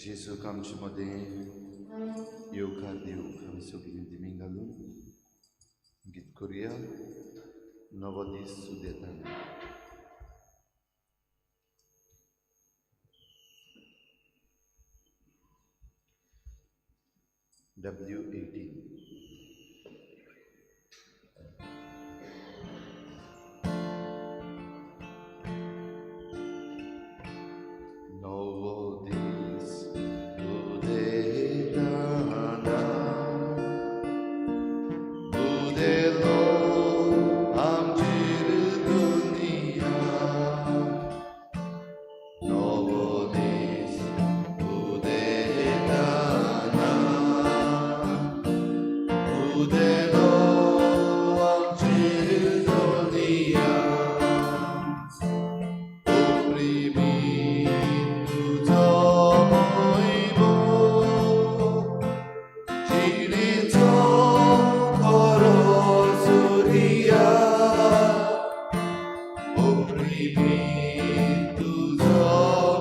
जेजूक आमचे मदें येवकार दिवंक आमी सगळीं दिमी घालून गीत करुया. नवो दीस उदेताना. W18. नवो दीस उदेताना, उदेलो आमचेर दुनिया. नवो दीस उदेताना, उदेलो आमचेर दुनिया. ओप्रिमी तुजो मोहिमो, जिणेचो खरो सुर्या. ओप्रिमी तुजो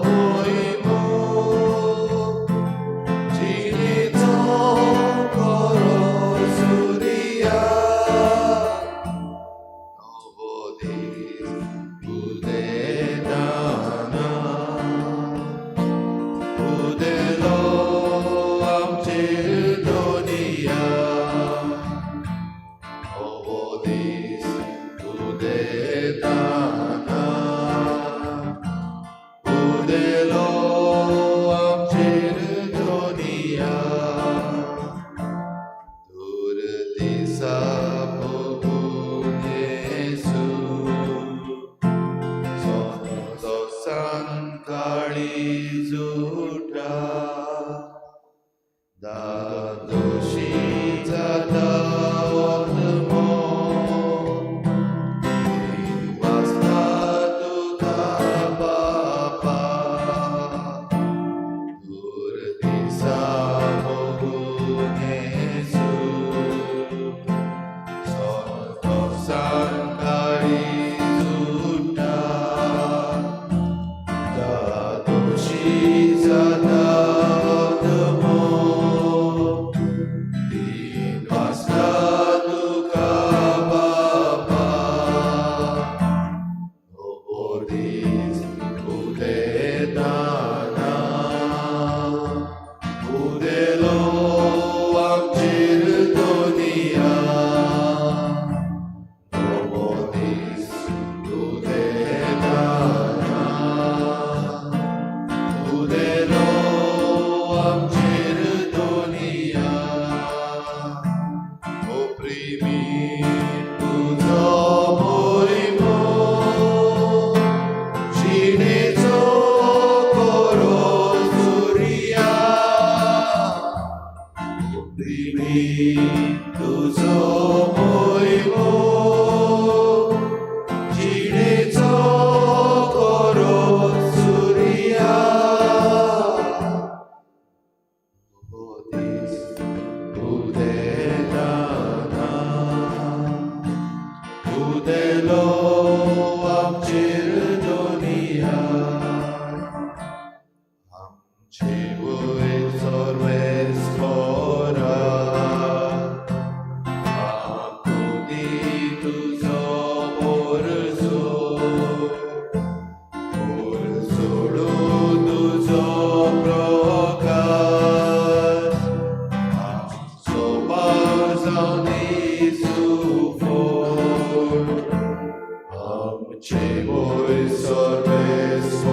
मोहिमो, जिणेचो खरो सुर्या. नवो दीस उदेताना, उदेलो आमचेर दुनिया. नवो दीस उदेताना, उदेलो आमचेर दुनिया. दूर दिसा बघून येसू, संतोसान काळीज उठा. धादोशी जाता आत्मो, तीन वाजता तुका बापा. दूर दिसा बघून येसू, संतोसान काळीज उठा. धादोशी जाता आत्मो, तीन वाजता तुका बापा. नवो दीस उदेताना, उदेलो आमचेर दुनिया. नवो दीस उदेताना, उदेलो आमचेर दुनिया. ओप्रिमी तुजो मोहिमो, जिणेचो खरो सुर्या. ओप्रिमी तुजो मोहिमो, जिणेचो खरो सुर्या. नवो दीस उदेताना, उदेलो आमचेर दुनिया. आमचे वयर सर्वेस्परा, फांकूं तुजो पोरसो. सोडूं तुजो प्रकाश, आमचो पाव जावंदी सुफळ. आमचे वयर सर्वेस्परा,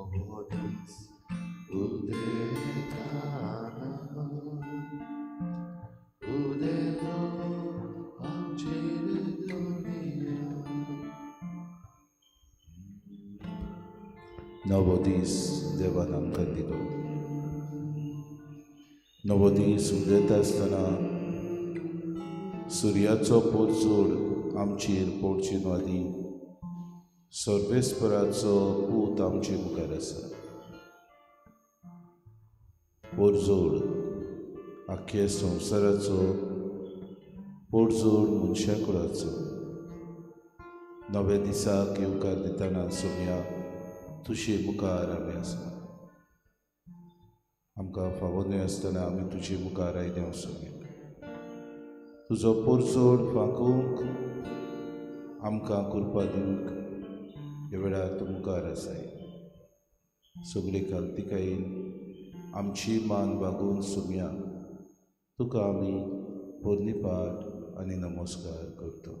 नवो दीस उदेताना उदेलो आमचेर दुनिया. नवो दीस देवान आमकां दिलो. नवो दीस उदेता आसतना सुर्याचो पोरजोड आमचेर पडचे न्हू आदी सर्वेस्पराचो पूत आमचे मुखार आसा. पोरजोड आख्खे संवसाराचो, पोरजोड मनशा कुळाचो. नव्या दिसाक येवकार दितना सोम्या तुजे मुखार आमी आसा. आमकां फावो न्हय आसतना आमी तुजे मुखार आयले सोम्या. तुजो पोरजोड फांकूंक आमकां कृपा दिवंक ह्या वेळार तूं मुखार आसाय. सगळे कालतिकायेन आमची मान बागोवन सोम्या तुका आमी पोरणीपाठ आनी नमस्कार करता.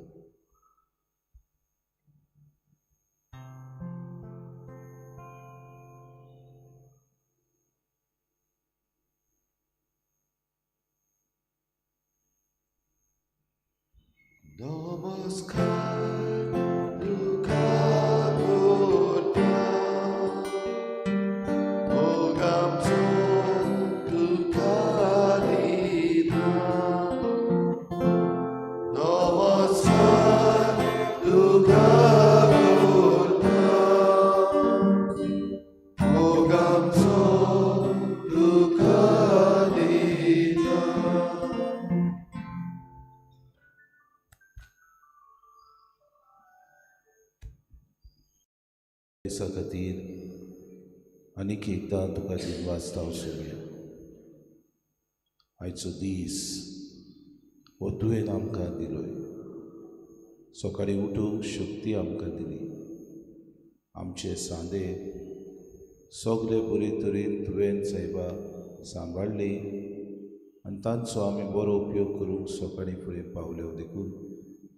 नमस्कार तुका करता, मोग आमचो तुका दिता. नमस्कार तुका करता, मोग आमचो तुका दिता. दिसा खातीर आनीक एकदां तुका दिनवासता सोम्या. आयचो दीस हो तुवें आमकां दिलोय. सकाळीं उठूंक शक्ती आमकां दिली. आमचे सांदे सगळे बरे तरेन तुवें सायबा सांबाळ्ळे आनी तांचो आमी बरो उपयोग करूंक सकाळीं फुडें पावले देखून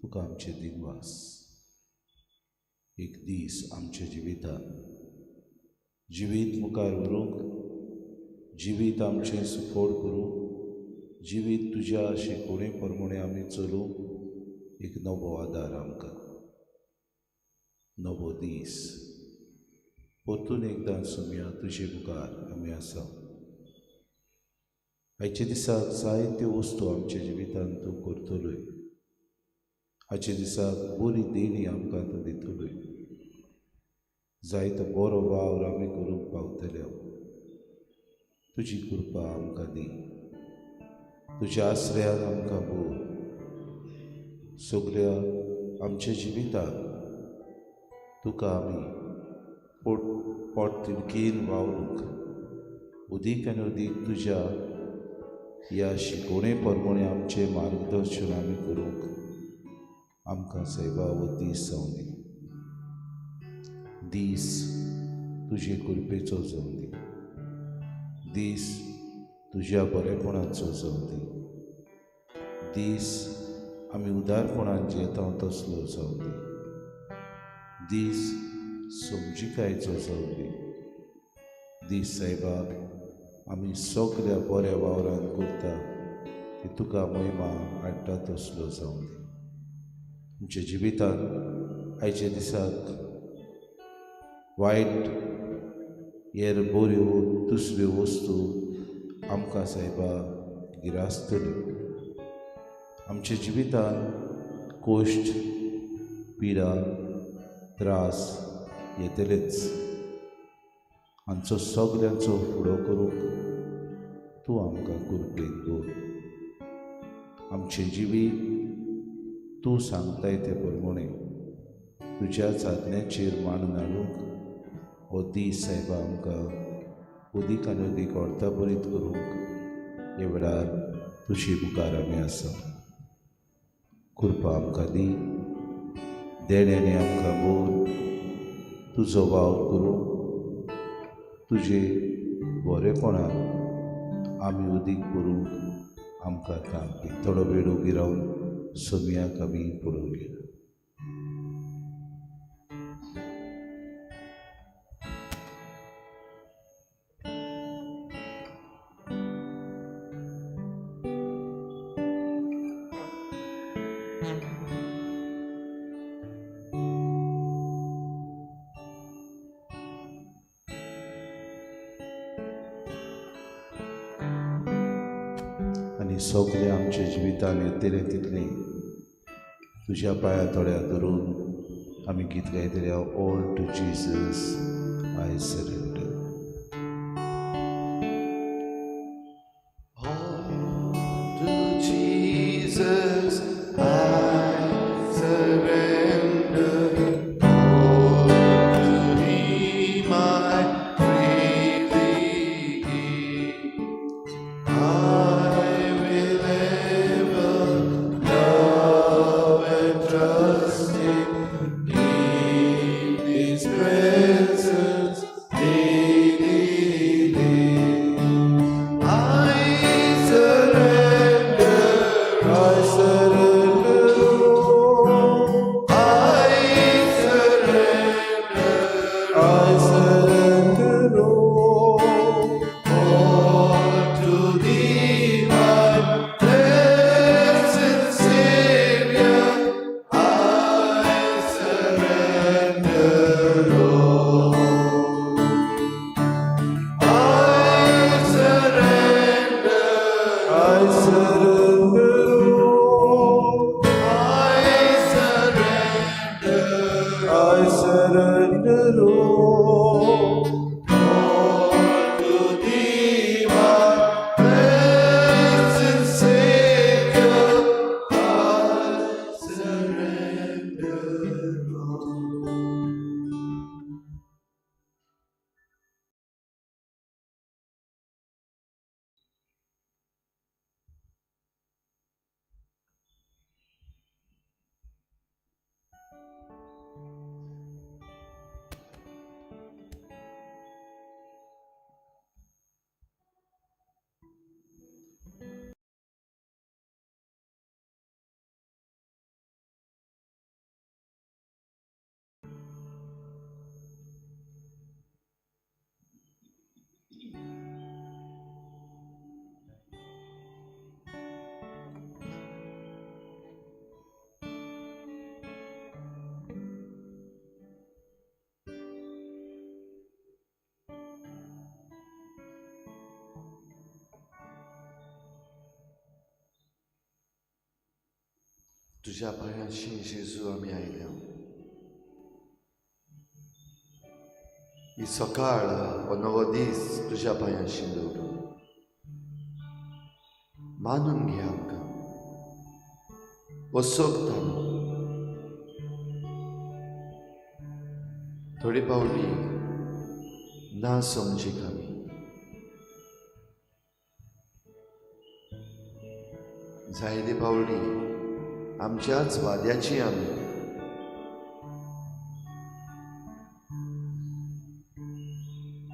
तुका आमचे दिनवास. एक दीस आमच्या जिवितांत जिवीत मुखार व्हरूंक, जिवीत आमचें सुफोड करूंक, जिवीत तुज्या शिकोवणे प्रमाणे आमी चलूंक एक नवो आदार आमकां, नवो दीस. परतून एकदां सोम्या तुजे मुखार आमी आसा. आयच्या दिसाक जायत्यो वस्तू आमच्या जिवितांत तूं करतलोय. आयच्या दिसाक बरी देणी आमकां तूं दितलोय. जायतो बरो वावर आमी करूंक पावतले. तुजी कृपा आमकां दी. तुज्या आश्रयान आमकां बोर. सगल्या आमच्या जिवितांत तुका आमी पोट तिडकीन वावरूंक उदीक आनी उदीक तुज्या ह्या शिकोवणे प्रमाणे आमचें मार्गदर्शन आमी करूंक आमकां सायबा हो दीस जावं दी. दीस तुजे कृपेचो जावं दी. दीस तुज्या बरेपणाचो जावं दी. दीस आमी उदारपणान जियेता तसलो जावं दी. दीस समजिकायेचो जावं दी. दीस सायबा आमी सगल्या बऱ्या वावरान करता ती तुका महिमा हाडटा तसलो जावं दी. आमच्या जिवितांत आयच्या दिसाक वायट हेर बऱ्यो दुसऱ्यो वस्तू आमकां सायबा गिरासतल्यो. आमच्या जिवितांत कश्ट, पिडा, त्रास येतलेच. हांचो सगल्यांचो फुडो करूंक तूं आमकां कृपेन दवर. आमचें जिवीत तूं सांगताय ते प्रमाणे तुज्याच आज्ञाचेर मांडून हाडूंक हो दीस सायबा आमकां उदीक आनी उदीक अर्थाभरीत करूंक ह्या वेळार तुजे मुखार आमी आसा. कृपा आमकां दी. देण्यांनी आमकां बोर. तुजो वावर करूंक तुजे बरेपणान आमी उदीक करूंक आमकां तांक दी. थोडो वेळ उबी रावन सोम्याक आमी पळोवया. आनी सगळें आमच्या जिवितान येतलें तितलें तुज्या पांया थोड्या धरून आमी गीत गायतले. All to Jesus I surrender. All to Jesus I surrender. All to Him I freely give. I will ever love and trust Him in His presence daily live. I surrender, I surrender all. I surrender I surrender all. All to Thee, my blessed Savior. I surrender all. I surrender, I surrender all. I surrender I surrender all. All to Thee, my blessed Savior. I surrender all. तुज्या पांयांशी जेजू आमी आयल्या. ही सकाळ, हो नवो दीस तुज्या पांयांशी दवरून मानून घे आमकां. वसोक आमी थोडे पावटी ना समजीक आमी, जायते पावटी आमच्याच वाद्याची आमी.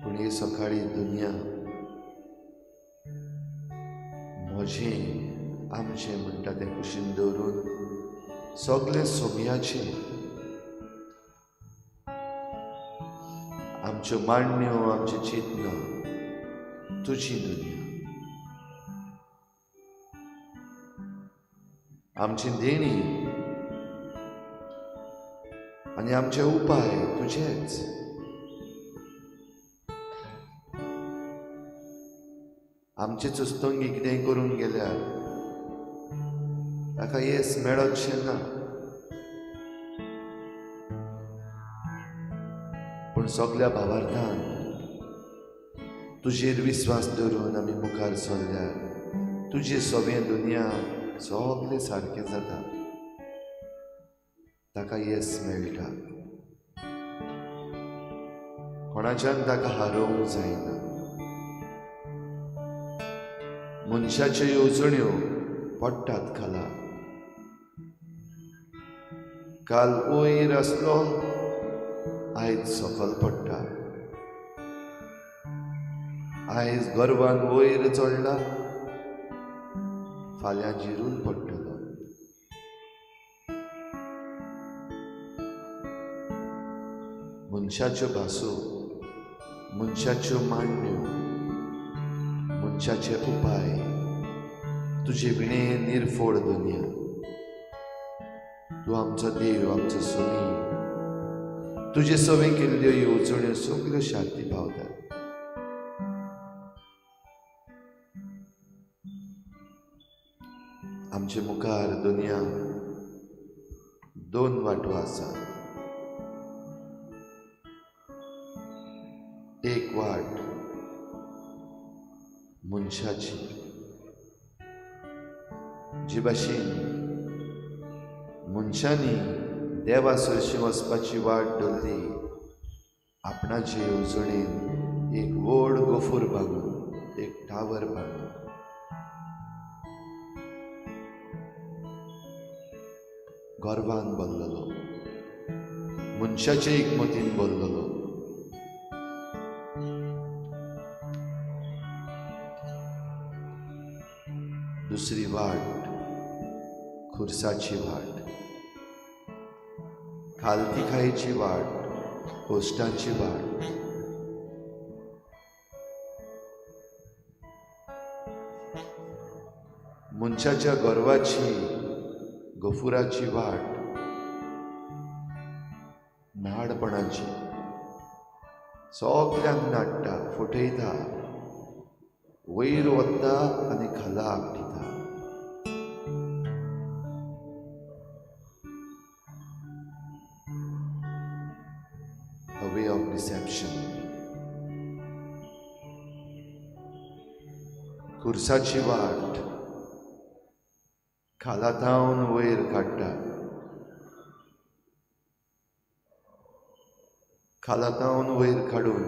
पूण ही सकाळी दुनिया म्हजें, आमचें म्हणटा तें कुशीन दवरून सगळें सोम्याचें, आमच्यो मांडण्यो, आमचें चिंतनां तुजी दुनिया, आमची देणी आनी आमचे उपाय तुजेच. आमचे चुस्तंगी कितेंय करूंक गेल्यार ताका येस मेळतशें ना, पूण सगल्या भावार्थान तुजेर विस्वास दवरून आमी मुखार सरल्यार तुजे सगळें दुनिया सगळें सारकें जाता, ताका येस मेळटा. कोणाच्यान ताका हारोवंक जायना. मनशाच्यो येवजण्यो पडटात खाला. काल वयर आसलो, आयज सकल पडटा. आयज गर्वान वयर चडला, फाल्यां जिरून पडटलो. मनशाच्यो भासो, मनशाच्यो मांडण्यो, मनशाचे उपाय तुजे विणे निर्फोड दुनिया. तूं आमचो देव, आमचो सोमी. तुजे सवें केल्ल्यो येवजण्यो सगल्यो शांती पावतात. आमचे मुखार दुनिया दोन वाटो आसा. एक वाट मनशाची, जी भाशेन मनशांनी देवा सरशी वचपाची वाट धरली, आपणाचे येवजणेन एक व्हड गोफूर बांदून, एक टावर बांदून. गर्वान बोल्लोलो, मनशाचे एकमतीन बोल्लोलो. दुसरी वाट खुर्साची वाट, खालती खायची वाट, कोश्टांची वाट. मनशाच्या गर्वाची गफुराची वाट नाडपणाची, सगल्यांक नाडटा, फटयता, वयर वता आनी खाला आपटिता. A way of deception. खुर्साची वाट खाला थावन वयर काडटा, खाला थावन वयर काडून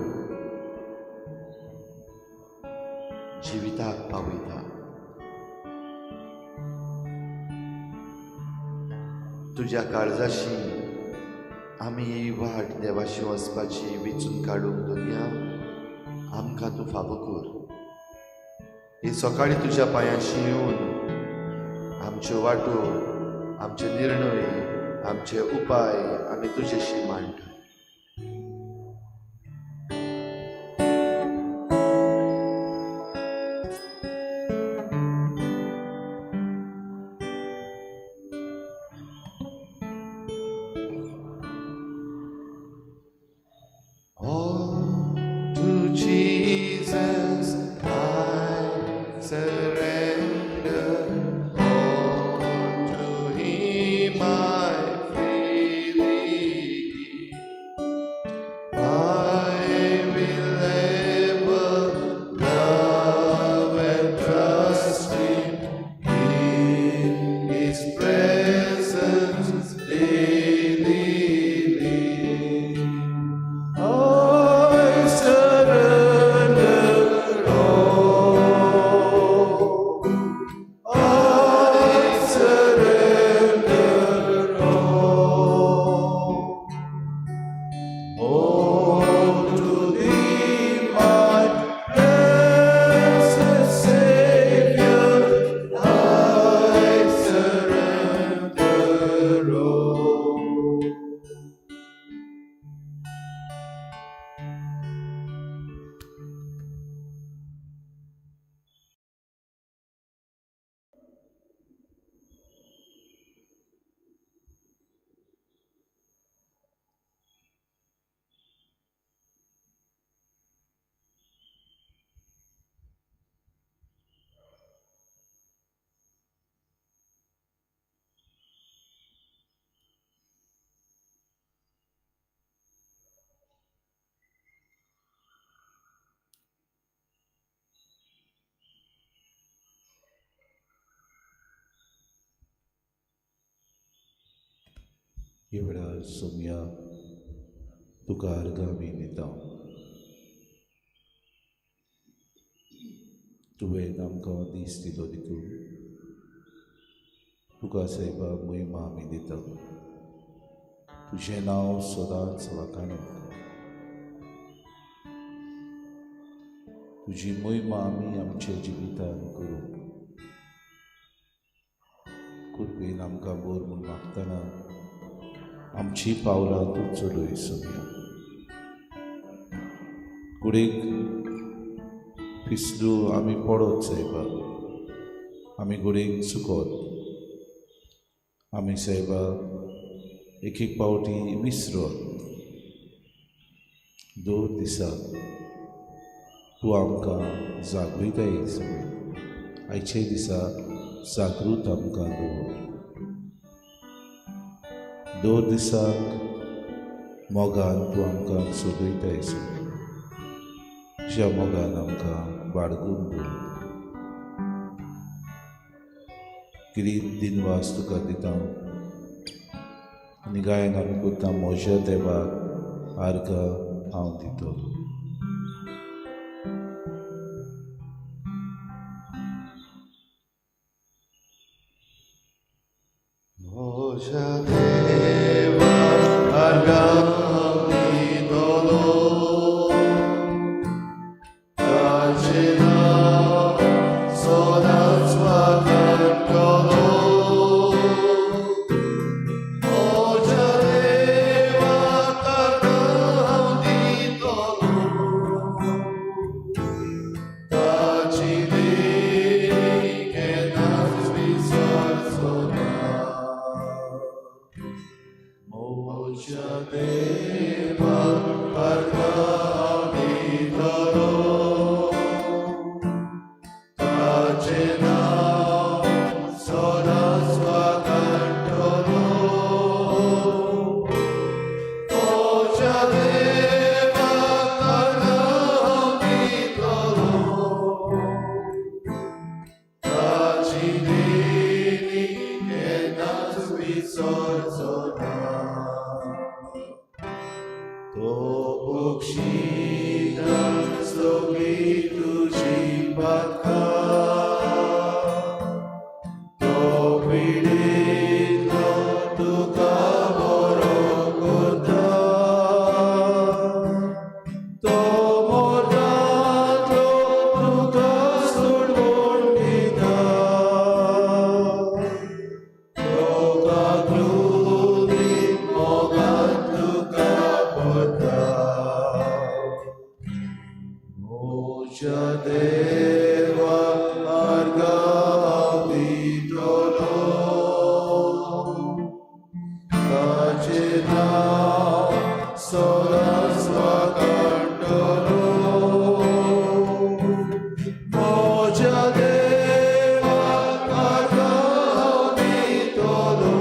जिविताक पावयता. तुज्या काळजाशी आमी ही वाट देवाशी वचपाची विचून काडूंक दुनिया आमकां तूं फावो कर. ही सकाळी तुज्या पांयांशी येवन आमच्यो वाटो, आमचे निर्णय, आमचे उपाय आमी तुजेशी मांडटा. All to Jesus I surrender, all to Him I freely give. I will ever love and trust Him in His presence daily live. I surrender all. I surrender all. All to Thee, my blessed Savior, I surrender all. ह्या वेळार सोमया तुका अर्गां आमी दिता. तुवें आमकां दीस दिलो देखून तुका सायबा मोहिमा आमी दिता. तुजें नांव सदांच वाखाणूंक, तुजी मोहिमा आमी आमच्या जिवितान करूंक कृपेन आमकां बोर म्हूण मागतना आमची पावलां तूं चलय सोमया. कुडीक फिसलू आमी पडत सायबा, आमी घडयेक चुकत, आमी सायबा एक एक पावटी विसरत. दोन दिसा तूं आमकां जागयताय सगळें. आयच्या दिसा जागृत आमकां दवर. दर दिसाक मोगान तूं आमकां सोदयताय सर, तुज्या मोगान आमकां बाळगून दवर. किरीत दिनवास तुका दिता आनी गायन आमी करता म्हज्या देवाक आर्गां हांव दितलो. म्हज्या देवाक आर्गां हांव दितलो, ताचें नांव सदांच वाखाणटलो. म्हज्या देवाक आर्गां हांव दितलो, ताची देणी केन्नाच विसरचो ना. म्हज्या देवाक आर्गां हांव दितलो, ताचें नांव सदांच वाखाणटलो. म्हज्या देवाक आर्गां हांव दितलो, ताची देणी केन्नाच विसरचो ना. तो बक्षिता सगळीं तुजी पातकां, तो पिडेंतलो तुका बरो करता, तो मरणांतलो तुका सोडवण दिता, तो काकळुती मोगान तुका भरता. म्हज्या देवाक आर्गां हांव दितलो, ताचें नांव सदांच वाखाणटलो. म्हज्या देवाक आर्गां हांव दितलो,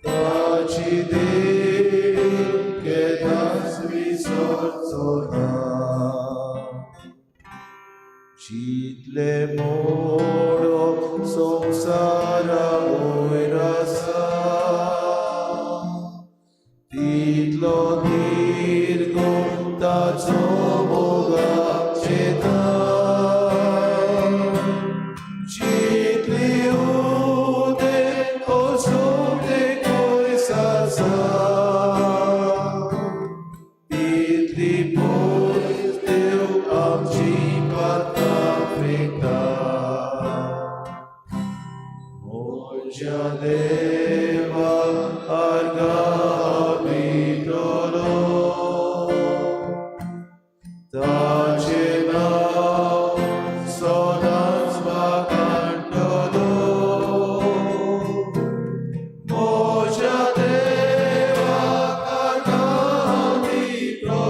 ताची देणी केन्नाच विसरचो ना. जितले मोडो संवसारा वयर आसा, तितलो दीर्घ ताचो मोगाचें दार. जितली उदेंत अस्तंतेक पयस आसा, तितली पयस देव आमची पातकां फेकता. म्हज्या देवाक आर्गां हांव दितलो, ताचें नांव सदांच वाखाणटलो. म्हज्या देवाक आर्गां हांव दितलो,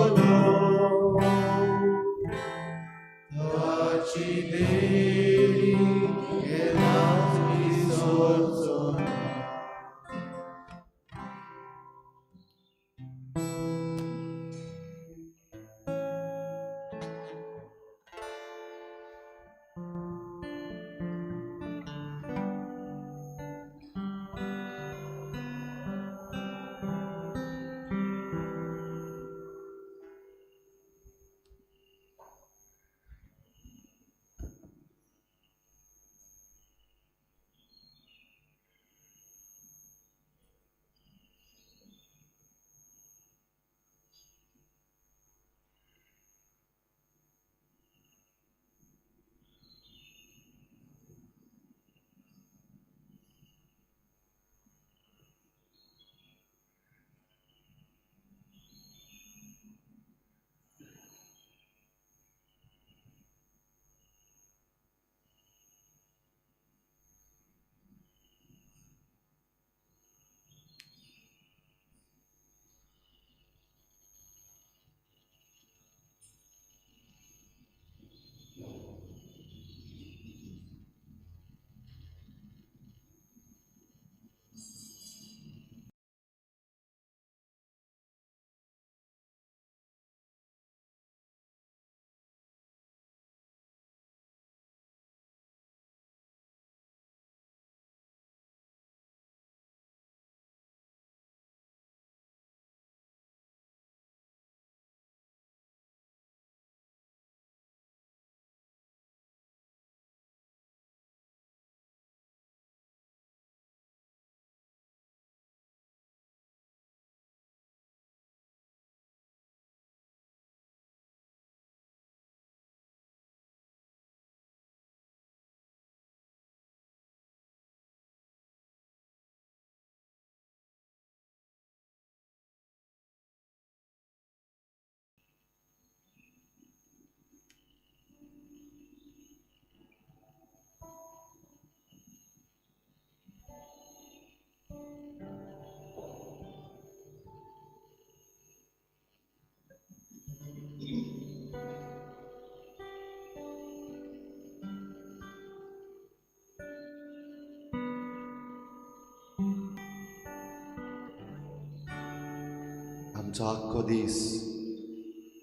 आमचो आख्खो दीस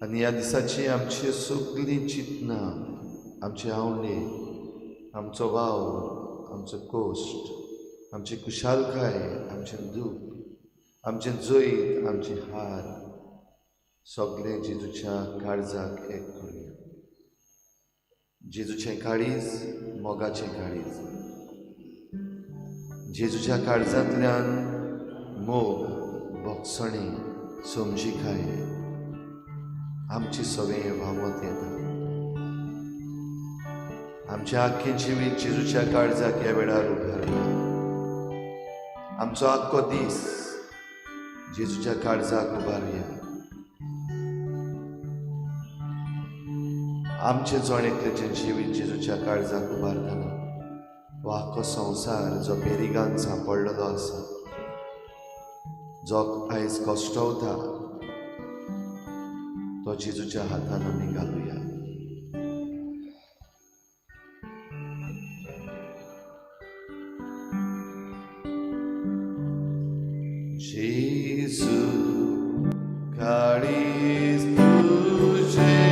आनी ह्या दिसाची आमची सगळीं चिंतनां, आमचे आवडे, आमचो वावर, आमचो कोश्ट, आमची खुशालकाय, आमचें दूख, आमचें जैत, आमची हार सगळें जेजूच्या काळजाक एक करुया. जेजूचें काळीज मोगाचें काळीज, जेजूच्या काळजांतल्यान मोग, भोगसणी, समजिकाय आमची सवंय व्हांवत येता. आमचें आख्खें जिवीत जेजूच्या काळजाक ह्या वेळार उबारुया. आमचो आख्खो दीस जेजूच्या काळजाक उबारुया. आमचें जण एकल्याचें जिवीत जेजूच्या काळजाक उबारतना हो आख्खो संवसार जो पेरिगान सांपडलेलो आसा, जो आयज कश्टवता, तो जेजूच्या हातान आमी घालुया. जेजू काळीज तुजें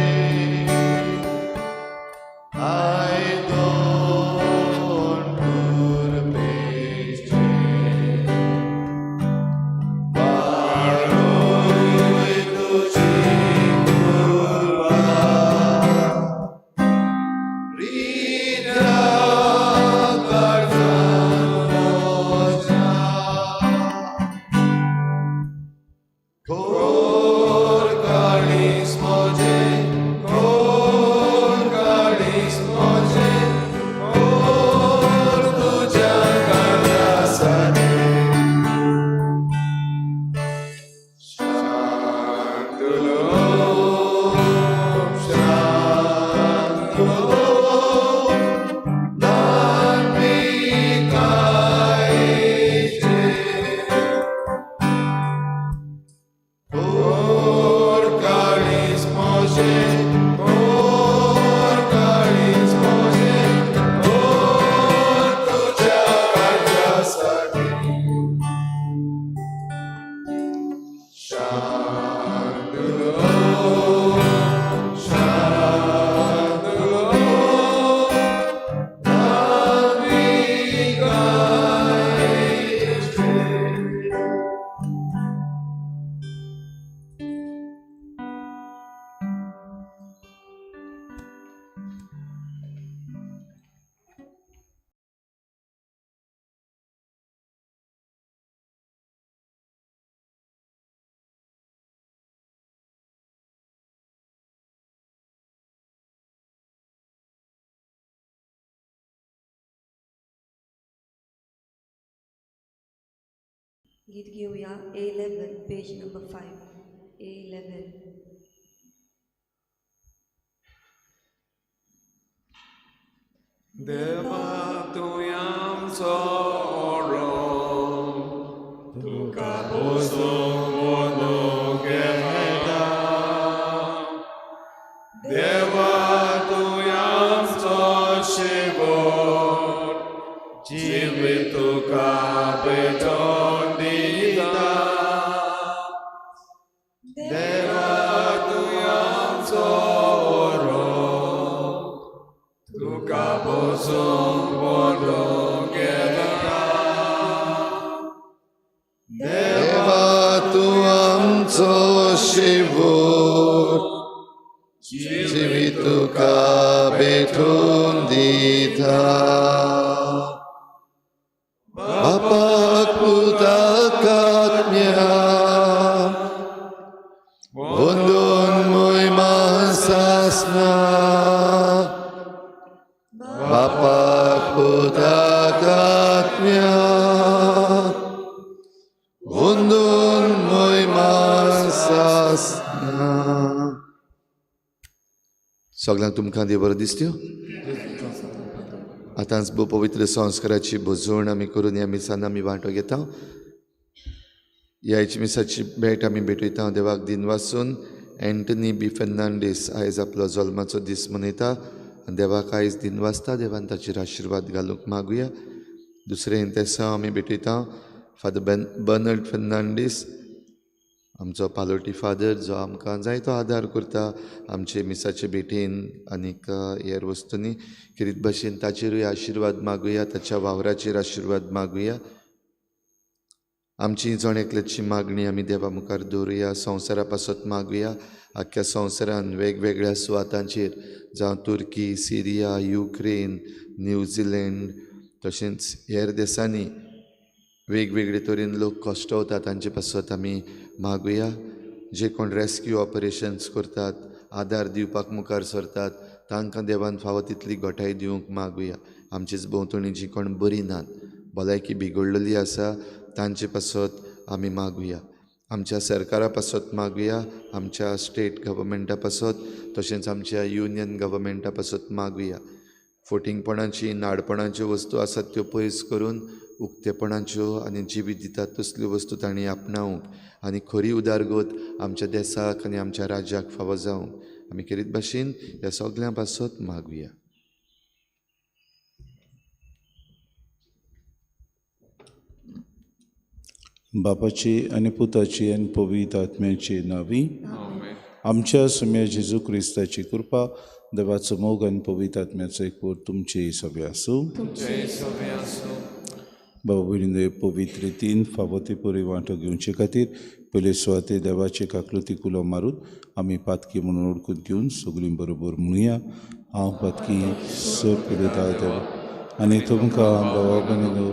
गीत घेऊया A11, page number 5, A11. देवा तूं आमचो ओरो, तुका पोसोवंक घेता. देवा तूं आमचो शेवट, जिवीत तुका भेटोवन दिता. देवा तूं आमचो ओरो, तुका पोसोवंक घेता. देवा तूं आमचो शेवट, जिवीत तुका भेटोवन दिता. बापाक पुताक आत्म्याक वंदून मोहिमा सासना. बापाक पुताक आत्म्याक वंदून मोहिमा सासना. सगळ्यांक तुमकां देव बरो दिसत्यो. आतांच भोव पवित्र संस्काराची भजवण आमी करून ह्या मिसान आमी वांटो घेता. ह्या मिसाची भेट आमी भेटयता देवाक दिनवासून. एंटनी बी फेर्नांडीस आयज आपलो जल्माचो दीस मनयता आनी देवाक आयज दिनवासता. देवान ताचेर आशिर्वाद घालूंक मागुया. दुसरें तेसांव आमी भेटयता फादर बर्नर्ड फेर्नांडीस. आमचो पालोटी फादर जो आमकां जायतो आदार करता आमचे मिसाचे भेटेन आनीक हेर वस्तूंनी, खेरीत भाशेन ताचेरूय आशिर्वाद मागुया, ताच्या वावराचेर आशिर्वाद मागुया. आमची जण एकल्याची मागणी आमी देवा मुखार दवरुया, संवसारा पासत मागुया. आख्ख्या संवसारान वेगवेगळ्या सुवातांचेर, जावं तुर्की, सिरिया, युक्रेन, न्यूझिलंड तशेंच हेर देशांनी वेगवेगळे तरेन लोक कश्टवता, तांचे पासत आमी मागुया. जे कोण रेस्क्यू ऑपरेशन्स करतात, आदार दिवपाक मुखार सरतात, तांकां देवान फावो तितली घटाय दिवंक मागुया. आमचेच भोंवतणी जी कोण बरी नात, भलायकी बिगडलेली आसा, तांचे पासत आमी मागुया. आमच्या सरकारा पासत मागुया, आमच्या स्टेट गव्हर्मेंटा पासत तशेंच आमच्या युनियन गव्हर्मेंटा पासत मागुया. फोटिंगपणाची, नाडपणाच्यो वस्तू आसात त्यो पयस करून उक्तेपणाच्यो आनी जिवीत दितात तसल्यो वस्तू तांणी आपणावंक आनी खरी उदारगत आमच्या देसाक आनी आमच्या राज्याक फावो जावंक आमी खेरीत भाशेन ह्या सगल्यां पासत मागुया. बापाची आनी पुताची आनी पवित्र आत्म्याची नावी. आमच्या सुम्या जेजू क्रिस्ताची कृपा, देवाचो मोग आनी पवित्र आत्म्याचो एकवट तुमचे सगळे आसूं. बाबा भयणीनो, पवित्र रितीन फावो ते परी वांटो घेवचे खातीर पयले सुवाते देवाचे काकृती कुलो मारून आमी पातकी म्हणून ओळखून घेवन सगळीं बरोबर म्हणुया. हांव पातकी सर पिडता देवा आनी तुमकां बाबा भयणीनो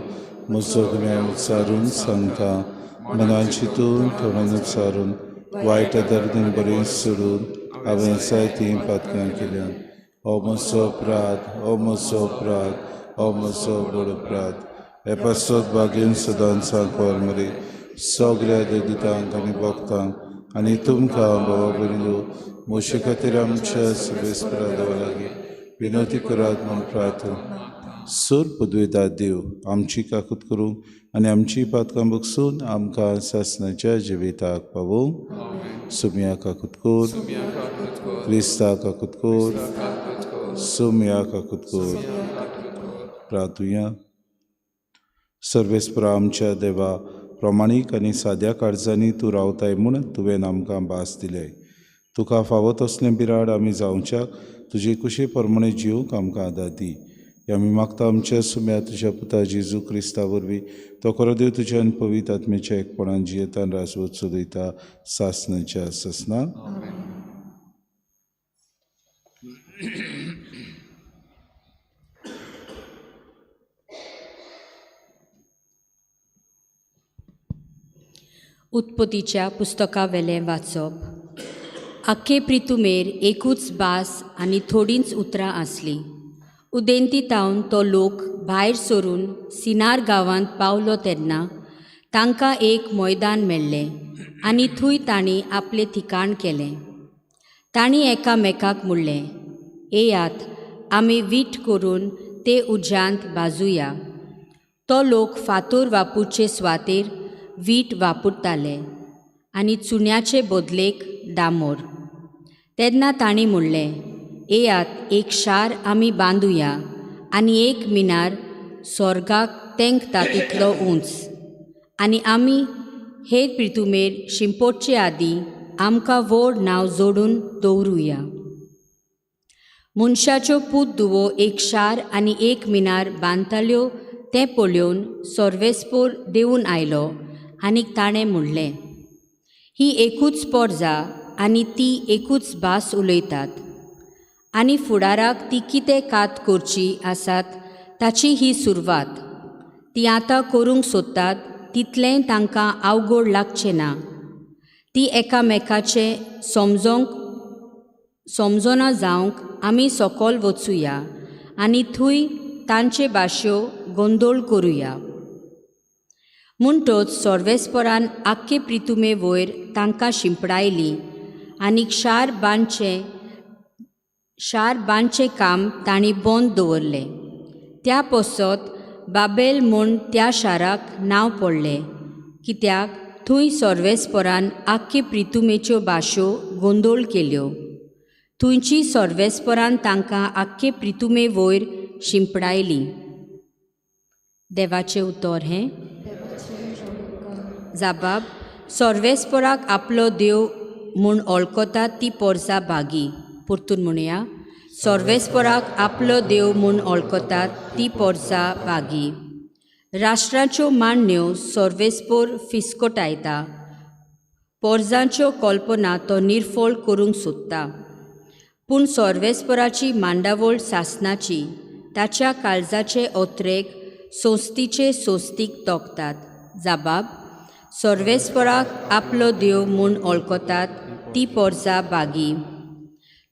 म्हजो गुन्यांव उच्चारून सांगता, मनान चिंतून तोंडान उच्चारून वायट दर्दीन बरें सोडून हांवें जायतीं पातकां केल्यात. हो म्हजो अपराध, हो म्हजो अपराध, हो म्हजो व्हड अपराध. हे पासत बागेन सदांच सांकवार मरे सगळ्या देवदूतांक आनी भक्तांक आनी तुमकां बाबा भयणीनो म्हजे खातीर आमच्या सुबेस्परा देवा लागीं विनवती करात म्हूण प्रार्थना. सर पदवेदार देव आमची काकूत करूंक आनी आमची पातकां बगसून आमकां सासणाच्या जिविताक पावोवंक. सुमया काकूत कोर, क्रिस्ता काकूत कोर, सुमया काकूत कोर. प्रार्थुया. सर्वेस्परा आमच्या देवा, प्रमाणीक आनी साद्या काळजांनी तूं रावताय म्हूण तुवें आमकां भास दिले. तुका फावो तसलें बिराड आमी जावच्याक तुजे कुशी प्रमाणे जिवंक आमकां आदार दी. आमी मागता आमच्या सुम्या तुज्या पुता जेजू क्रिस्ता वरवीं, तो खरो देव तुज्या आनी पवित्र आत्म्याच्या एकपणान जियेतान राजवत चलयता सासणाच्या सासना. उत्पत्तीच्या पुस्तकावेलें वाचप. आख्खे प्रितुमेर एकूच भास आनी थोडींच उतरां आसलीं. उदेंती तावन तो लोक भायर सरून सिनार गांवांत पावलो तेन्ना तांकां एक मैदान मेळ्ळें आनी थंय तांणी आपलें ठिकाण केलें. तांणी एकामेकाक म्हणलें, येयात आमी वीट करून ते उज्यांत भाजुया. तो लोक फातोर वापरचे सुवातेर वीट वापरताले आनी चुन्याचे बदलेक डामोर. तेन्ना तांणी म्हणलें, येयात एक शार आमी बांदुया आनी एक मिनार स्वर्गाक तेंकता तितलो उंच, आनी आमी हेर प्रितुमेर शिंपोटचे आदीं आमकां व्हड नांव जोडून दवरुया. मनशाच्यो पूत दुवो एक शार आनी एक मिनार बांदताल्यो तें पळोवन सर्वेस्पोर देंवून आयलो आनी ताणें म्हणलें, ही एकूच पोरजा आनी ती एकूच भास उलयतात आनी फुडाराक ती कितें कात करची आसात ताची ही सुरवात. ती आतां करूंक सोदतात तितलेंय तांकां अवघड लागचें ना. ती एकामेकाचें समजोना जावंक आमी सकयल वचुया आनी थंय तांचे भाश्यो गोंदोळ करुया. म्हणटच सर्वेस्परान आख्खे प्रितुमे वयर तांकां शिंपडायली आनी शार बांदचें काम तांणी बंद दवरलें. त्या पसत बाबेल म्हूण त्या शाराक नांव पडलें, कित्याक थंय सर्वेस्परान आख्खे प्रितुमेच्यो भाश्यो गोंदोळ केल्यो. थंयची सर्वेस्परान तांकां आख्खे प्रितुमे वयर शिंपडायली. देवाचें उतर हें. जाबाब सर्वेस्पराक आपलो देव म्हूण ओळखतात ती पोरसा भागी. परतून म्हणया, सर्वेस्पराक आपलो देव म्हूण ओळखतात ती पोरसा भागी. राष्ट्राच्यो मांडण्यो सर्वेस्पोर फिस्कोटायता, पोरजांच्यो कल्पना तो निर्फळ करूंक सोदता. पूण सर्वेस्पराची मांडावळ सासनाची, ताच्या काळजाचे ओत्रेक सोस्तीचे सोस्तीक तोखतात. जाबाब, सर्वेस्पराक आपलो देव म्हूण ओळखतात ती पोरसा भागी.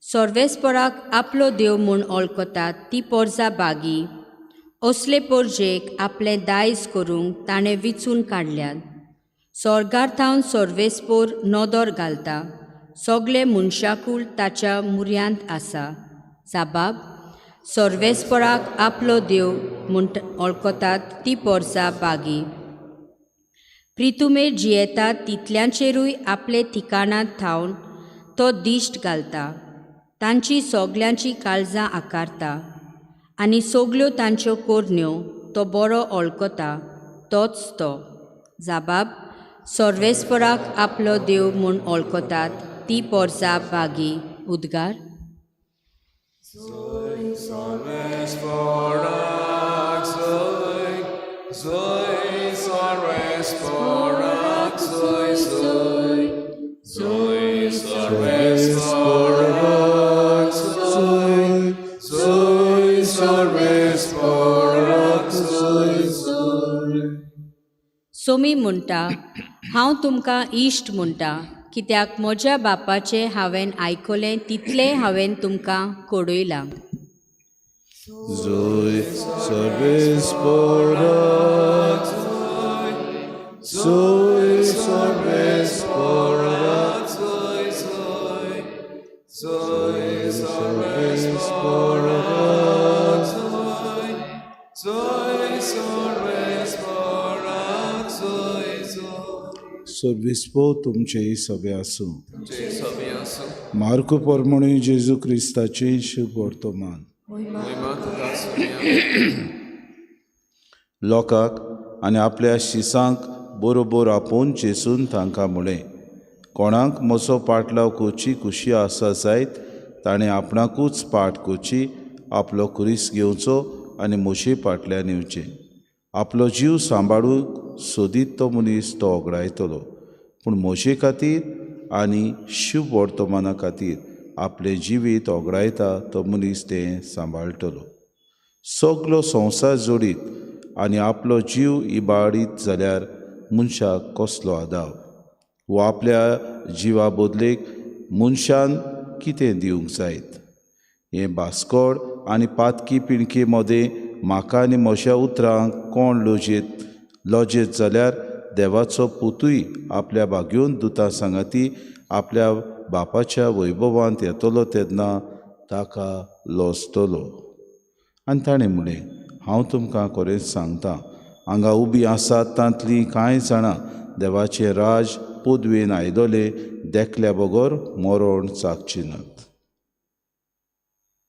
सर्वेस्पराक आपलो देव म्हूण ओळखतात ती पोरसा भागी. असले पोरजेक आपलें दायज करूंक ताणें विचून काडल्यात. स्वर्गार थावन सर्वेस्पोर नदर घालता, सगळे मनशाकूल ताच्या मुऱ्यांत आसा. जाबाब, सर्वेस्पराक आपलो देव म्हूण ओळखतात ती पोरसा भागी. प्रितुमेर जियेतात तितल्यांचेरूय आपले ठिकाणांत थावन तो दिश्ट घालता, तांची सगल्यांची काळजां आकारता आनी सगल्यो तांच्यो कोरण्यो तो बरो ओळखता, तोच तो. जाबाब, सर्वेस्पराक आपलो देव म्हूण ओळखतात ती पोरसा भागी. उद्गार. सोमी म्हणटा, हांव तुमकां इश्ट म्हणटा, कित्याक म्हज्या बापाचें हांवें आयकलें तितलें हांवें तुमकां कळयलां. Zoe सर्वेस्पराक, Zoe सर्वेस्पराक, Zoe सर्वेस्पराक, Zoe सर्वेस्पराक, सर्वेस्पो तुमचें सगळें आसूं. मार्को प्रमाणे जेजू क्रिस्ताचें शुभ वर्तमान. लोकांक आनी आपल्या शिसांक बरोबर आपोवन जेजून तांकां म्हळें, कोणाक म्हजो पाटलाव करची खुशी आसा जायत ताणें आपणाकूच पाट करची, आपलो खुरीस घेवचो आनी म्हजे पाटल्यान येवचें. आपलो जीव सांबाळूंक सोदीत तो मनीस तो ओगडायतलो, पूण म्हजे खातीर आनी शुभ वर्तमाना खातीर आपलें जिवीत ओगडायता तो मनीस तें सांबाळटलो. सगलो संवसार जोडीत आनी आपलो जीव इबाडीत जाल्यार मनशाक कसलो आदाव, वो आपल्या जिवा बदलेक मनशान कितें दिवंक जायत? हें बास्कोड आनी पातकी पिणके मदें म्हाका आनी म्हज्या उतरांक कोण लजेत जाल्यार देवाचो पुतूय आपल्या भाग्योन दुता सांगाती आपल्या बापाच्या वैभवांत येतलो तेन्ना ताका लजतलो. आनी ताणें म्हणलें, हांव तुमकां खरेंच सांगता, हांगा उबी आसात तांतलीं कांय जाणां देवाचें राज पदवेन आयदोले देखल्या बगर मरण चाखची नात.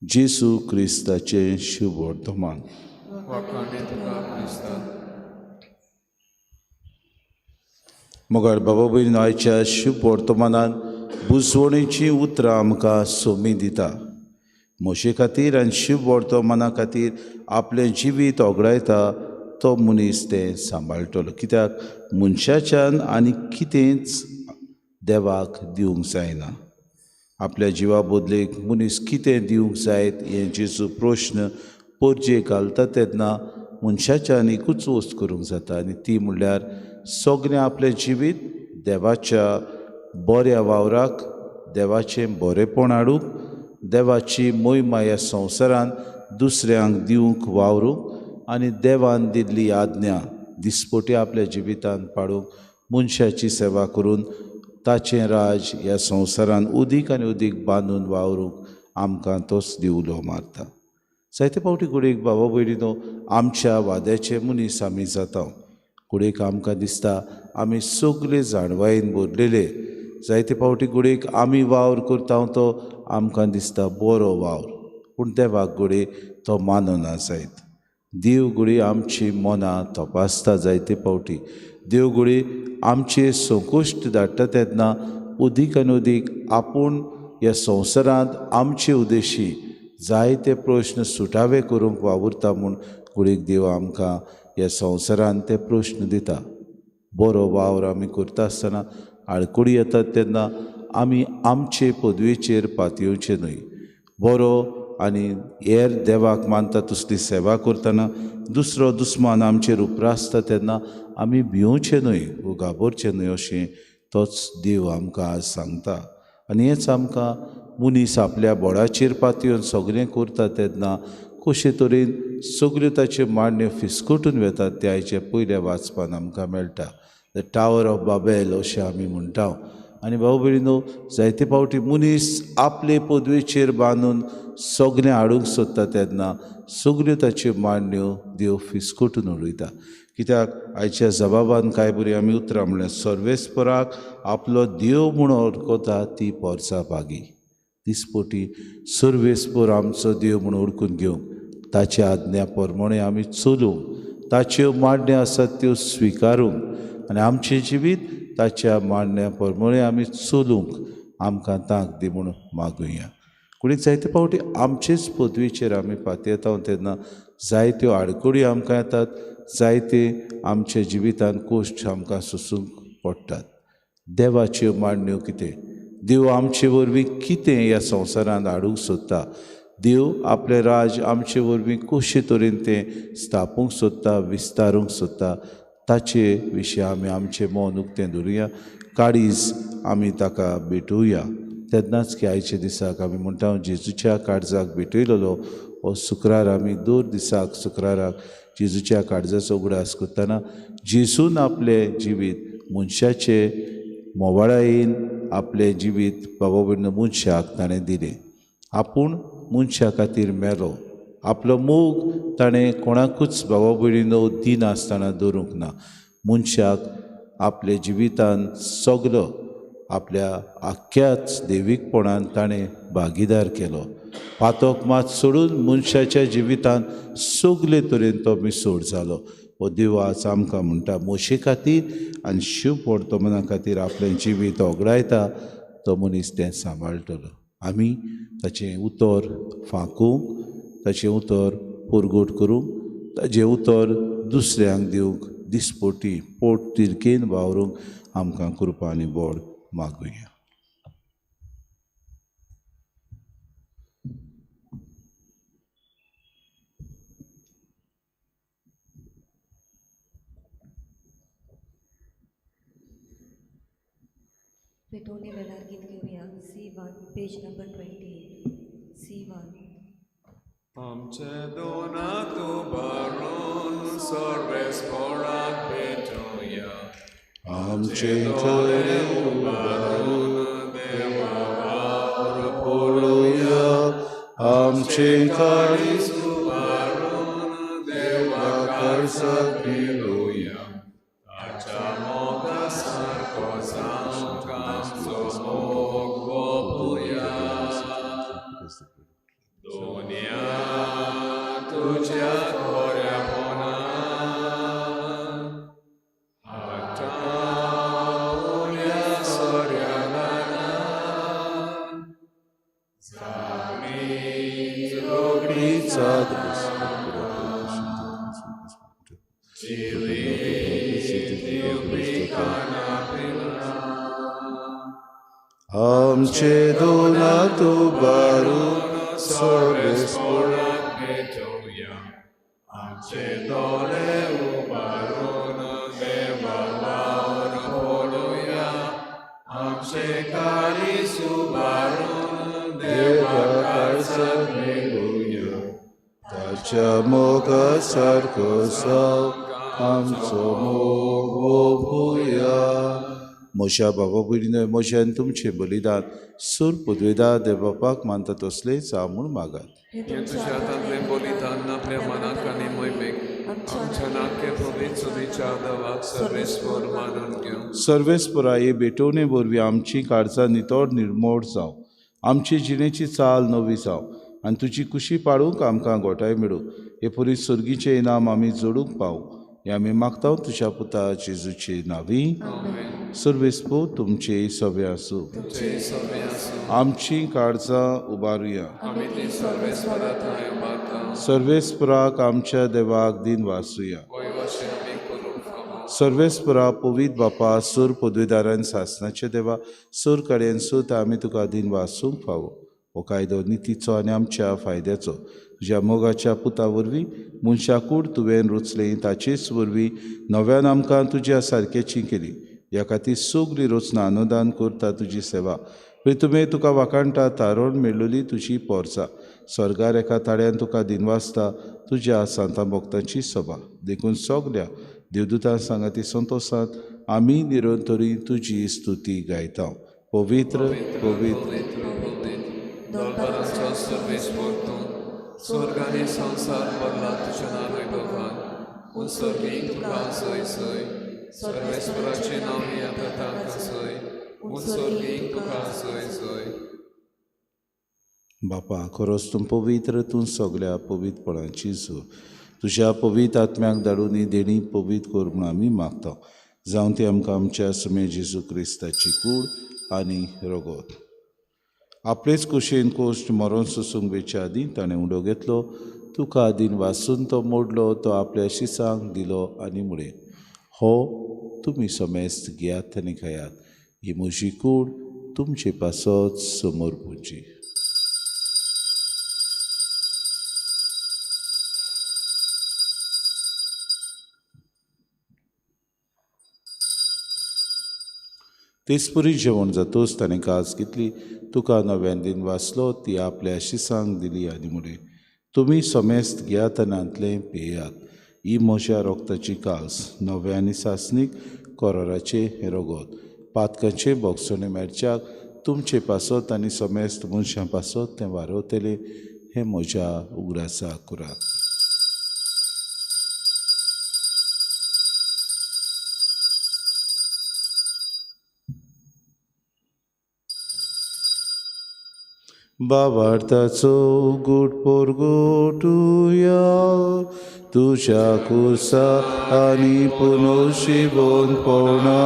जेजू क्रिस्ताचें शुभ वर्तमान. मगर बाबा भयण, आयच्या शुभ वर्तमानान बुजवणेचीं उतरां आमकां सोमी दिता. म्हजे खातीर आनी शुभ वर्तमाना खातीर आपलें जिवीत ओगडायता तो मनीस तें सांबाळटलो, कित्याक मनशाच्यान आनी कितेंच देवाक दिवंक जायना. आपल्या जिवा बदलेक मनीस कितें दिवंक जायत हें जेजू प्रश्न पोरजे घालता तेन्ना मनशाच्यान एकूच वस्त करूंक जाता, आनी ती म्हणल्यार सगळें आपलें जिवीत देवाच्या बऱ्या वावराक, देवाचें बरेंपण हाडूंक, देवाची मोहिमा ह्या संवसारान दुसऱ्यांक दिवंक वावरूंक आनी देवान दिल्ली आज्ञा दिसपटी आपल्या जिवितांत पाडूंक मनशाची सेवा करून ताचें राज ह्या संवसारान उदीक आनी उदीक बांदून वावरूंक आमकां तोच दिवलो मारता. जायते फावटी घडयेक बाबा भयणीनो आमच्या वाद्याचे मनीस आमी जाता. घडयेक आमकां दिसता आमी सगळे जाणवायेन भरलेले. जायते फावटी घडयेक आमी वावर करता तो आमकां दिसता बरो वावर, पूण देवाक घडये तो मानना जायत. देव घडये आमची मनां तपासता जायते फावटी, देव घडये आमचे संकश्ट धाडटा तेन्ना अदीक आनी अदीक आपूण ह्या संवसारांत आमचे उद्देशी जायते प्रश्न सुटावे करूंक वावुरता म्हूण घडये देव आमकां ह्या संवसारांत ते प्रश्न दिता. बरो वावर आमी करता आसतना आडखळी येतात तेन्ना आमी आमचे पदवेचेर पातयेवचें न्हय. बरो आनी हेर देवाक मानता तसली सेवा करतना दुसरो दुस्मान आमचेर उप्रासता तेन्ना आमी भिवचें न्हय वो घाबरचें न्हय अशें तोच देव आमकां आज सांगता. आनी हेंच आमकां मनीस आपल्या बोडाचेर पातयेवन सगळें करता तेन्ना कशे तरेन सगल्यो ताच्यो मांडण्यो फिसकटून वेतात ते आयच्या पयल्या वाचपान आमकां मेळटा. The tower of Babel अशें आमी म्हणटा. आनी भाव भयणीनो, जायते फावटी मनीस आपले पदवेचेर बांदून सगळें हाडूंक सोदता तेन्ना सगल्यो ताच्यो मांडण्यो देव फिसकटून उडयता. कित्याक आयच्या जबाबान कांय बरी आमी उतरां म्हणल्यार सर्वेस्पराक आपलो देव म्हूण वळखता ती पोरसा भागी. दिसपोटी सर्वेस्पर आमचो देव म्हूण वळखून घेवंक, ताच्या आज्ञा प्रमाणे आमी चलूंक, ताच्यो मांडण्यो आसात त्यो स्विकारूंक आनी आमचें जिवीत ताच्या मांडण्या प्रमाणे आमी चलूंक आमकां तांक दी म्हूण मागुया. कोणीक जायते फावटी आमचेच पदवेचेर आमी पातयेता तेन्ना जायत्यो आडखळी आमकां येतात, जायते आमच्या जिवितांत कश्ट आमकां सोसूंक पडटात. देवाच्यो मांडण्यो कितें, देव आमचे वरवीं कितें ह्या संवसारांत हाडूंक सोदता, देव आपलें राज आमचे वरवीं कशे तरेन तें स्थापूंक सोदता, विस्तारूंक सोदता, ताचे विशीं आमी आमचें मन उक्तें धरुया, काळीज आमी ताका भेटोवया. तेन्नाच की आयच्या दिसाक आमी म्हणटा जेजूच्या काळजाक भेटयलेलो हो शुक्रार आमी दर दिसाक शुक्राराक जेजूच्या काळजाचो उगडास करतना जेजून आपलें जिवीत मनशाचे मोवाळायेन आपलें जिवीत बाबा भयणीनो मनशाक ताणें दिलें. आपूण मनशा खातीर मेलो, आपलो मोग ताणें कोणाकूच बाबा भयणीनो दिनासतना दवरूंक ना. मनशाक आपल्या जिवितान सगलो आपल्या आख्ख्याच देवीकपणान ताणें भागीदार केलो. पातक मात सोडून मनशाच्या जिवितान सगले तरेन तो मिसोड जालो. हो देव आज आमकां म्हणटा मोशे खातीर आनी शिव वर्तमाना खातीर आपलें जिवीत ओगडायता तो मनीस तें सांबाळटलो. आमी ताचें उतर फांकूंक, ताचें उतर परगट करूंक, ताचें उतर दुसऱ्यांक दिवंक दिसपोटी पोट तिरकेन वावरूंक आमकां कृपा आनी बोड मागुया. पेटोवणे वेळार गीत घेवया. C1 page number 28. C1. आमचे दोनात उबारून सर्वेस्पराक भेटोवया, आमचे दोळे उबारून देवा वावर पळोवया, आमचे काळीज उबारून देवा काळजाक मेळोवया, ताच्या मोगा सारको जावंक आमचो मोग वोपुया. दुनिया तुज्या खोऱ्यापणान हाताउण्या सोऱ्यालानान जाणीच रोगडीच जिवीत दिवपी काना पिला. आमचे दोनात उबारून सर्वेस्पराक भेटोवया, आमचे दोळे उबारून देवा वावर पळोवया, आमचे काळीज उबारून देवा काळजाक मेळोवया, ताच्या मोगा सारको जावंक आमचो मोग वोपुया. म्हज्या बाबा भयणीनो, म्हजें आनी तुमचें बलिदान सूर पदवेदार देवबापाक मानता तसलेंच जावं म्हूण मागात. हें तुज्या हातांतलें बलिदान आपल्या मनाक आनी मोहिमेक आमच्या नाके पवित्र सुदीच्या देवाक सर्वेस्पर मानून घेवं. सर्वेस्परा हे भेटवणे वरवीं आमची काळजां नितळ निर्मोड जावं, आमची जिणेची चाल नवी जावं आनी तुजी कुशी पाळूंक आमकां गोठाय मेळूं. हे परी सर्गीचें इनाम आमी जोडूंक पाव हें आमी मागता तुज्या पुता जेजूचे नांवी। सर्वेस्पो तुमचे सवे आसूं। आमची काळजां उबारुया। सर्वेस्पराक आमच्या देवाक दिन वासुया। सर्वेस्परा पवित्र बापा सूर पदवीदारान सासनाचे देवा सूर कडेन सुत आमी तुका दिन वासूंक फावो। हो कायदो नितीचो आनी आमच्या फायद्याचो तुज्या मोगाच्या पुता वरवीं मनशाकूड तुवें रचलें ताचेच वरवीं नव्यान आमकां तुज्या सारकेची केली। ह्या खातीर सगळी रचना अनुदान करता तुजी सेवा प्रितुमे तुका वाखाणटा तारण मेळ्ळली तुजी पोरसा स्वर्गार एका ताळ्यान तुका दिनवासता तुज्या सांता भक्तांची सभा। देखून सगल्या देवदूतां सांगाती संतोशांत आमी निरंतरी तुजी स्तुती गायता। पवित्र पवित्र दरबाराचो सर्वेस्पर तूं स्वर्ग आनी संवसार भरला तुज्या नांव वैभवान उत्सर्गीक तुका सय सय सर्वेस्पराचें नांव येता तांकां सय उत्सर्गीक तुका सय सय। बापा खरोच तूं पवित्र तूं सगल्या पवित्रपणाची जोड तुज्या पवित्र आत्म्याक धाडून ही देणी पवित्र कर म्हूण आमी मागता। जावं ती आमकां आमच्या सुमे जेजू क्रिस्ताची कूड आनी रगत। आपलेच कुशीन कोश्ट मरण सोसूंक वेच्या आदीं ताणें उडो घेतलो तुका आदीन वासून तो मोडलो तो आपल्या शिसांक दिलो आनी म्हळें हो तुमी समेस्त घेयात आनी खायात ही म्हजी कूड तुमचे पासत समोर पुजी। तेचपरी जेवण जातोच ताणें काज घेतली तुका नव्यान दिन वाचलो ती आपल्या शिसांक दिली आनी म्हळें तुमी समेस्त घेयात आनी हांतलें पियेयात ही म्हज्या रोगताची काज नव्या आनी सासणीक कोराराचें हें रगत पातकाचें भोगसणें मेळच्याक तुमचे पासत आनी समेस्त मनशां पासत तें वारवतलें हें म्हज्या उगडासा करात। बाबार्थाचो गुट पोरगोटुया तुज्या कुसा आनी पुनोशिबोन पोवणा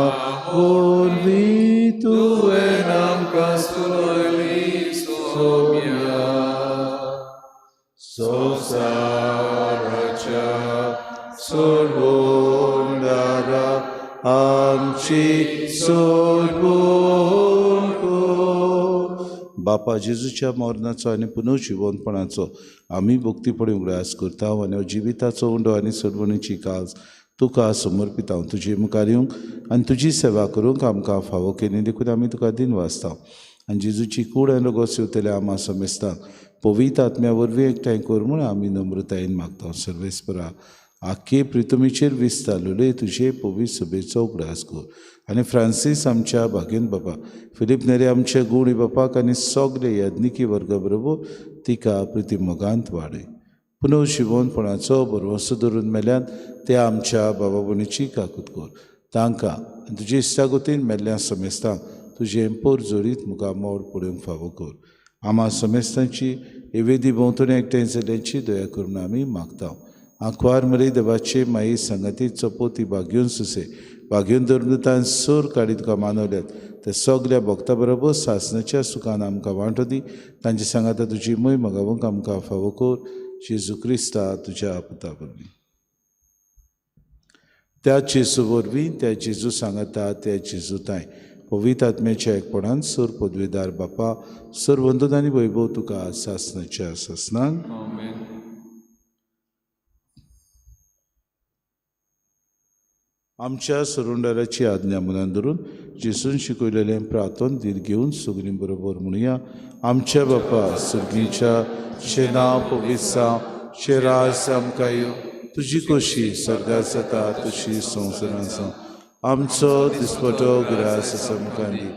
वरवीं तुवें आमकां सुरयली सोम्या संवसाराच्या सोडवणदारा आमची सोडवण। बापा जेजूच्या मरणाचो आनी पुनर्जिवनपणाचो आमी भक्तीपणी उगडास करता आनी जिविताचो उंडो आनी सोडवणीची काज तुका समर्पिता। तुजे मुखार येवंक आनी तुजी सेवा करूंक आमकां फावो केली देखून आमी तुका दिनवासता आनी जेजूची कूड आनी रगत सेवतल्या आमा समेस्तांक पवित्र आत्म्या वरवीं एकठांय कर म्हूण आमी नम्रतायेन मागता। सर्वेस्परा आख्खे प्रितुमीचेर विस्तारलेले तुजे पवित्र सभेचो उगडास कर आनी फ्रांसीस आमच्या भागेन बापा फिलीप नेरी आमच्या गुणी बापाक आनी सगळे याज्ञिकी वर्गा बरोबर तिका प्रिती मोगांत वाडय। पुनर्जिवनपणाचो भरवंसो धरून मेल्यान ते आमच्या बाबा भयणीची काकूत कर तांकां आनी तुजे इश्टागतीन मेल्ल्या समेस्तांक तुजें पोर जोडीत मुखार मोड पळोवंक फावो कर। आमा समेस्तांची एवेदी भोंवतणी एकठांय जाल्ल्यांची दया करून आमी मागता। आंकवार मरे देवाचे माई सांगाती चपोती भाग्योन सुसे भाग्योन धर्मदूतान सोर काडी तुका मानवल्यात ते सगल्या भक्ता बरोबर सासणाच्या सुखान आमकां वांटो दी तांचे सांगाता तुजी मोय मगावंक आमकां फावो कर जेजू क्रिस्ता तुज्या पुता वरवीं। त्या जेजू वरवीं त्या जेजू सांगाता त्या जेजू तांय पवित्र आत्म्याच्या एकपणान सोर पदवीदार बापा सोर वंदन आनी वैभव तुका सासणाच्या सासणान। आमच्या सरुंडाराची आज्ञा मनान धरून जेजून शिकयलेलें प्रार्थन धीर घेवन सगळीं बरोबर म्हणुया। आमच्या बापा सर्गीच्या तुजें नांव पवित्र जावं तुजें राज आमकां येवं तुजी खोशी स्वर्गार जाता तशी संवसारांत जावं। आमचो दिसपटो ग्रास आमकां दी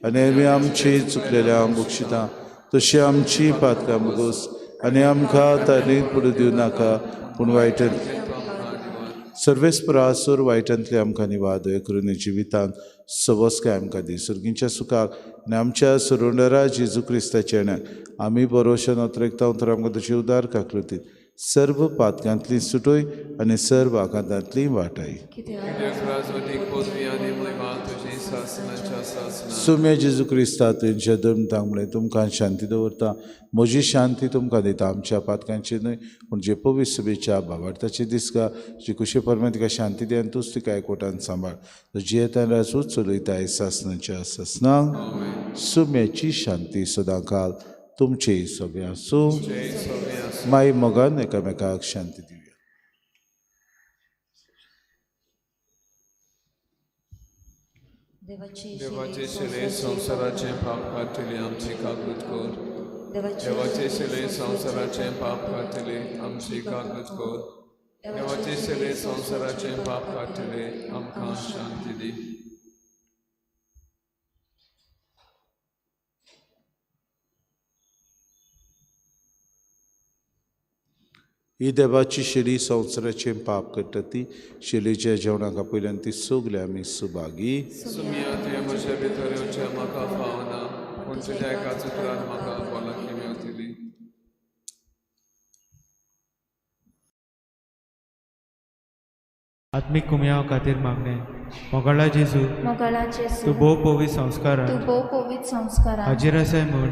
आनी आमी आमची चुकलेल्या बक्षिता तशी आमची पातकां भोगोस आनी आमकां तारीत पडूं दिवं नाका पूण वायटांतलें सर्वेस्परा सूर वायटांतले आमकां निवाद करून जिवितांत सवस्काय आमकां दी सर्गींच्या सुखाक आनी आमच्या सरुंडरा जेजू क्रिस्ताच्या येण्याक आमी बरोवशे नोत्रेकता तर आमकां तुजी उदार काकृतीत सर्व पातकांतली सुटोय आनी सर्व आघातांतली वाटाय. सुम्या जेजू क्रिस्ता तुमच्या धर्म म्हळें तुमकां शांती दवरता, म्हजी शांती तुमकां दिता. आमच्या पातकांची न्हय पूण जे पवित्र सभेच्या भावार्थाची दिसका जी कुशे परमे तिका शांती दी आनी तूच तिका एकवटान सांबाळ. जियेतान राजूच चलयताय सासणाच्या सासणाक. सुम्याची शांती सदांकाल तुमचे सगळे आसूं. माई मोगान एकामेकाक शांती दिवया. देवाचे शिले संवसाराचें पाप काडटली आमची काकूत कर. देवाचे शिले संवसाराचें पाप काडटली आमची काकूत कर. देवाचे शिले संवसाराचें पाप काडटली आमकां शांती दी. ही देवाची शेली संवसाराचें पाप करता ती शेलीच्या जेवणाक आपयल्यान ती सगळी आमी सुभागी. सुम्या तुवें म्हज्या भितर येवचें म्हाका फावना, पूण तुज्या एकाच उतरान म्हाका भलायकी मेवतली. आत्मीक कुमयाव खातीर मागणें. मोगाळा जेजू, तूं भोव पवित्र संस्कारान हाजीर आसाय म्हूण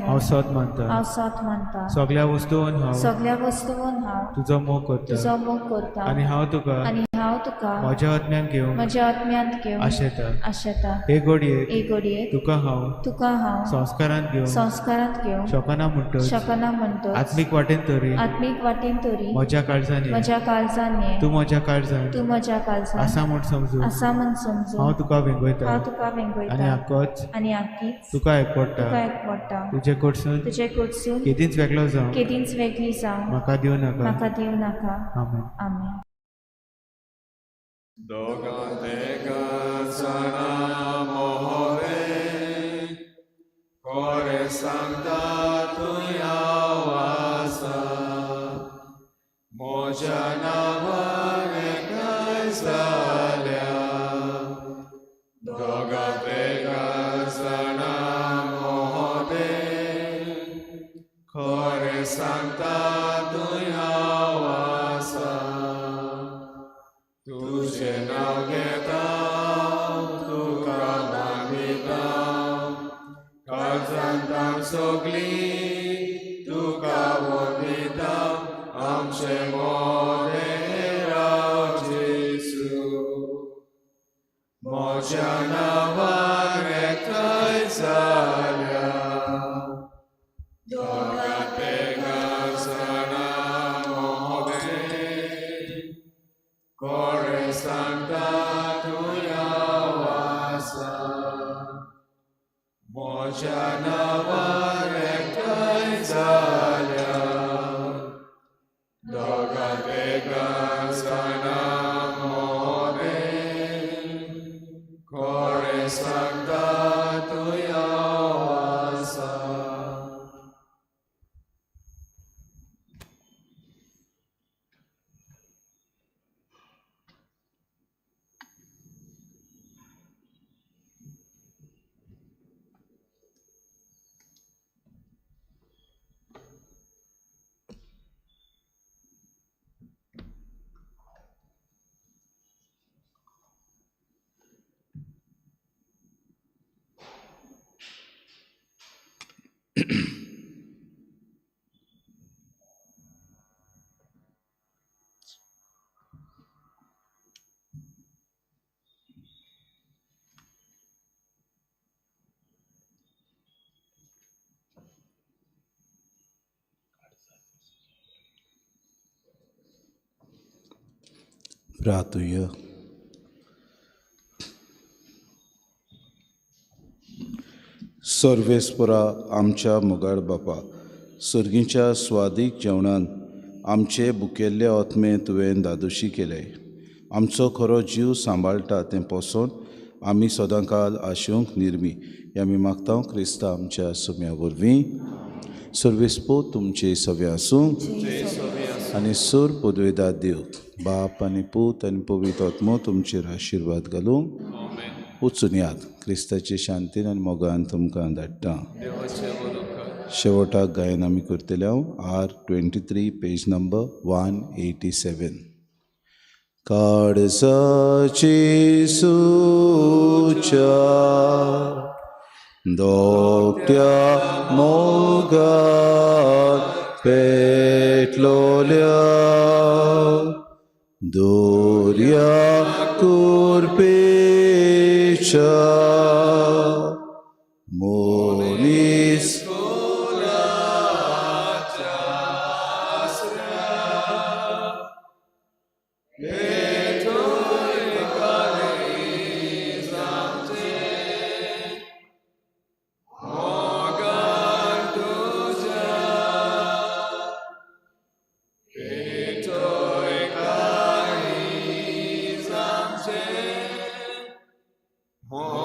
हांव सत मानता. सगळ्या वस्तून हांव तुजो मोग करता आनी हांव तुका म्हज्या आत्म्यान घेवंक आशेता. हे घडयेक तुका हांव संस्कारांत घेवंक शकना म्हणटच आत्मीक वाटेन तरी म्हज्या काळजान ये, तूं म्हज्या काळजान आसा म्हूण समजून हांव तुका वेंगयता आनी आकोच तुका एकवटा. तुजे कडसून केदींच वेगळो जावं म्हाका दिवं नाका. आमेन. दोगां तेगां जाणां मोरे खरें सांगता तूं हांव आसा, म्हज्या नांवान एकठांय जाल्या. दोगां तेगां जाणां मोरे खरें सांगता तूं हांव आसा, तुजें नांव घेता तुका मानिता, काळजांत सगळीं तुका वंदिता. आमचे मोदें राव जेजू, म्हज्या नांवान एकठांय जाल्या. दोगां तेगां जाणां मोदें खरें सांगता तूं हांव आसा, म्हज्या नांवान एकठांय जाल्या. दोगां तेगां जाणां मोदें खरें सांगता तूं हांव आसा. प्रार्थुया. सर्वेस्परा आमच्या मोगाळ बापा, सर्गीच्या स्वादीक जेवणान आमचे भुकेल्ले आत्मे तुवें दादोशी केले. आमचो खरो जीव सांबाळटा तें पोसोन आमी सदांकाल आशेवंक निर्मी हे आमी मागता क्रिस्ता आमच्या सुम्या वरवीं. सर्वेस्पो तुमचे सगळे आसूं आनी सूर पदवेदार देव बाप आनी पूत आनी पवित्र आत्मो तुमचेर आशिर्वाद घालूंक. वचून यात. क्रिस्ताचे शांतीन आनी मोगान तुमकां धाडटा. शेवटाक गायन आमी करतले हांव R 23 page number 187. काळजाची सुच्या दोकट्या मोगान पेटलोल्या दोर्या कुरपेच्या मोनीस Oh.